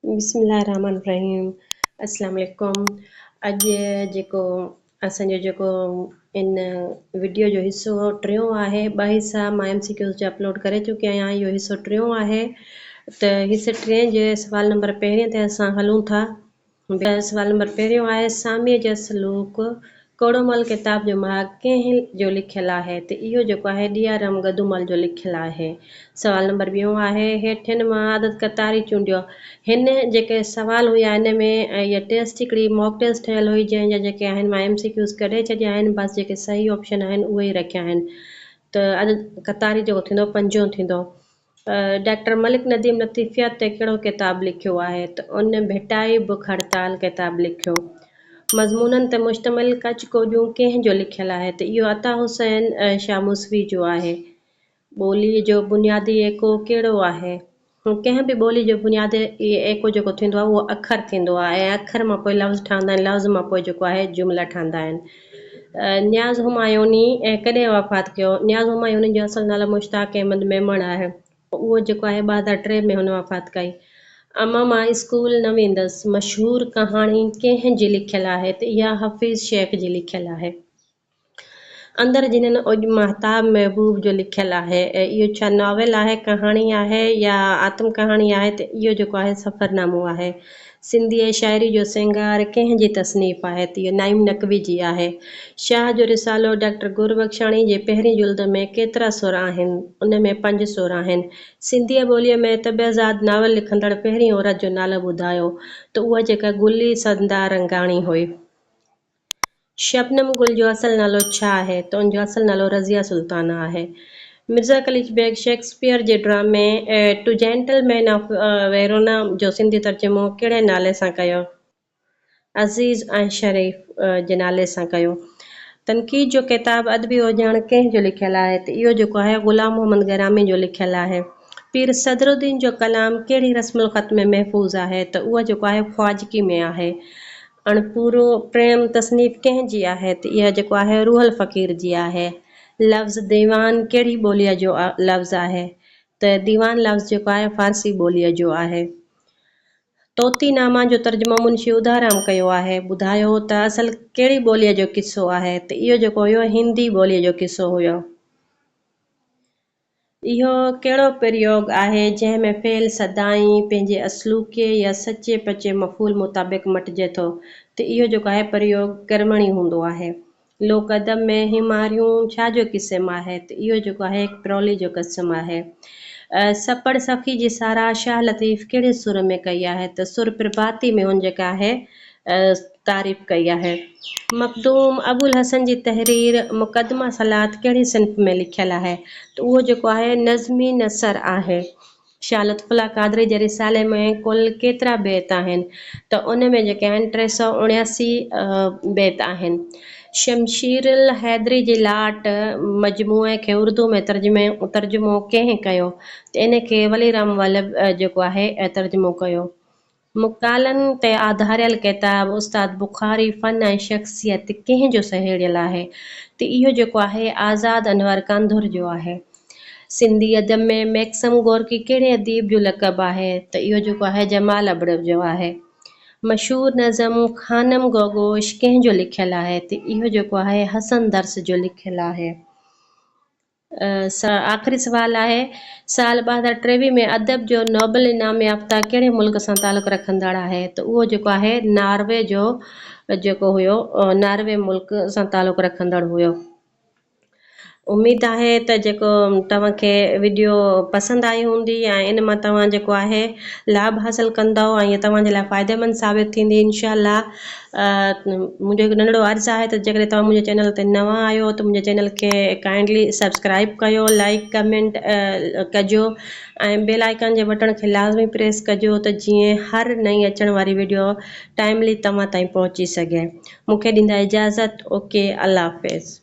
بسم الله الرحمن الرحيم السلام عليڪم اڄ جيڪو اسان جو جيڪو ان وڊيو جو حصو ٽيون آهي ٻه حصا مان ايم سي ڪيوز جا اپلوڊ ڪري چڪي آهيان اهو حصو ٽيون آهي ته حصي ٽئين جي سوال نمبر پهرين تي اسان هلون ٿا سوال نمبر پهريون آهي، ساميء جا سلوڪ ڪوڙومل ڪتاب جو مهاڳ ڪنهن جو لکيل آهي؟ ته اهو جيڪو آهي ڏيارام گدومل جو لکيل آهي. سوال نمبر ٻيون آهي، هيٺين مان عدد قطاري چونڊيو. هن جيڪي سوال هيا ان ۾ اها ٽيسٽ هڪڙي ماڪ ٽيسٽ ٺهيل هئي جنهن جا جيڪي آهن مان ايم سي ڪيوز ڪڍي ڇڏيا آهن بس جيڪي صحيح آپشن آهن اهي ئي رکيا آهن ته عدد قطاري جيڪو ٿيندو پنجون ٿيندو. ڊاڪٽر ملڪ نديم لطيفيات تي ڪهڙو ڪتاب لکيو آهي ته ان ڀٽائي بک هڙتال ڪتاب لکيو. مضمونن تي مشتمل ڪچ ڪوڏيون ڪنهن جو لکيل آهي ته اهو عطا حسين شاهه موسوي جو آهي. ٻوليء جو بنيادي ايڪو ڪهڙو آهي؟ ڪنهن به ٻوليء جو بنيادي ايڪو جيڪو ٿيندو آهي اهو اکر ٿيندو آهي ۽ اکر مان پوء لفظ ٺهندا آهن لفظ مان پوء جيڪو آهي جملا ٺهندا آهن. نياز همايوني ڪڏهن وفات ڪيو؟ نياز همايوني جو اصل نالو مشتاق احمد ميمڻ آهي. اهو جيڪو آهي 2003 ۾ هن وفات ڪئي. اما مان اسڪول نه ويندس مشهور ڪهاڻي ڪنهن جي لکيل آهي ته اها حفيظ شيخ جي لکيل آهي. اندر جنھن اوڄ ماهتاب محبوب جو لکيل آهي اهو ڇا ناول آهي، ڪهاڻي آهي يا آتم ڪهاڻي آهي ته اهو جيڪو آهي سفرنامو آهي. سنڌيء شاعري جو سينگار ڪنهن جي تصنيف آهي ته اهو نعيم نقوي جي آهي. شاهه جو رسالو ڊاڪٽر گربخشاڻي جي پهرين جلد ۾ ڪيترا سر آهن؟ ان ۾ پنج سر آهن. سنڌيء ٻوليء ۾ طبعزاد ناول لکندڙ پهرين عورت جو نالو ٻڌايو ته اها جيڪا گلي سندا رنگاڻي هئي. شبنم گل جو اصل نالو ڇا آهي؟ ته ان جو اصل نالو رضيه سلطانه آهي. مرزا قليچ بيگ شيڪسپيئر جي ڊرامي two gentlemen of Verona جو سنڌي ترجمو ڪهڙي نالي سان ڪيو؟ عزيز ۽ شريف جي نالي سان ڪيو. تنقيد جو ڪتاب ادبي اوجهاڻ ڪنهن جو لکيل آهي؟ ته اهو جيڪو آهي غلام محمد گرامي جو لکيل آهي. پير صدرالدين جو ڪلام ڪهڙي رسم الخط ۾ محفوظ آهي؟ ته اهو جيڪو آهي خواجگي ۾ آهي. اڻپورو پريم تصنيف ڪنهن جي آهي ته اها جيڪو آهي روحل فقير جي آهي. لفظ ديوان ڪهڙي ٻوليء جو لفظ آهي ته ديوان لفظ جيڪو آهي فارسي ٻوليء جو آهي. طوطي نامه جو ترجمو منشي اڌارام ڪيو آهي. ٻڌايو ته اصل ڪهڙي ٻوليء جو قصو آهي ته اهو جيڪو هيو هندي ٻوليء جو قصو هيو. اهو ڪهڙو پريوگ آهي، جنهن ۾ فعل سدائين پنهنجي اصلوڪي يا سچي پچي مفعول مطابق مٽجي ٿو ته اهو جيڪو آهي پريوگ ڪرمڻي هوندو آهي. لوڪ ادب ۾ هيماريون ڇا جو قسم آهي ته اهو جيڪو آهي هڪ پرولي جو قسم آهي. سپڙ سخي جي ساراهه شاهه لطيف ڪهڙي سر ۾ ڪئي آهي ته سر پرڀاتي ۾ هن جيڪا آهي تعريف ڪئي آهي. مخدوم ابوالحسن جي تحرير مقدمه صلات ڪهڙي صنف ۾ لکيل آهي؟ ته اهو جيڪو آهي نظمي نثر آهي. شاهه لطف الله قادري جي رسالي ۾ ڪل ڪيترا بيت آهن؟ ته ان ۾ جيڪي آهن 379 بيت آهن. شمشير الحيدري جي لاٽ مجموعي کي اردو ۾ ترجمو ڪنهن ڪيو؟ ته ان کي ولي رام ولڀ جيڪو آهي ترجمو ڪيو. مقالن تي آڌاريل ڪتاب استاد بخاري فن ۽ شخصيت ڪنهن جو سهيڙيل آهي ته اهو جيڪو آهي آزاد انور ڪانڌر جو آهي. سنڌي ادب ۾ ميڪسم گورڪي ڪهڙي اديب جو لقب آهي ته اهو جيڪو آهي جمال ابڙو جو آهي. مشهور نظم خانم گوگوش ڪنهن جو لکيل آهي ته اهو جيڪو آهي حسن درس جو لکيل آهي. آخري سوال آهي، سال 2023 ۾ ادب جو نوبل انعام يافته ڪهڙي ملڪ سان تعلق رکندڙ آهي؟ ته اهو جيڪو آهي ناروي جو جيڪو هيو ناروي ملڪ سان تعلق رکندڙ هيو. اميد آهي ته جيڪو توهان کي وڊيو پسند آئي هوندي ۽ ان مان توهان جيڪو آهي لاڀ حاصل ڪندؤ ۽ اها توهان جي لاء فائديمند ثابت ٿيندي انشاء الله. منهنجو هڪ ننڍڙو عرض آهي ته جيڪڏهن توهان منهنجي چينل تي نوان آهيو ته منهنجي چينل کي ڪائنڊلي سبسڪرائب ڪيو لائڪ ڪمينٽ ڪجو ۽ بيل آئيڪان جي بٽڻ کي لازمي پريس ڪجو ته جيئن هر نئين اچڻ واري وڊيو ٽائملي توهان تائين پهچي سگهي مون کي ڏيندا اجازت اوڪي الله حافظ.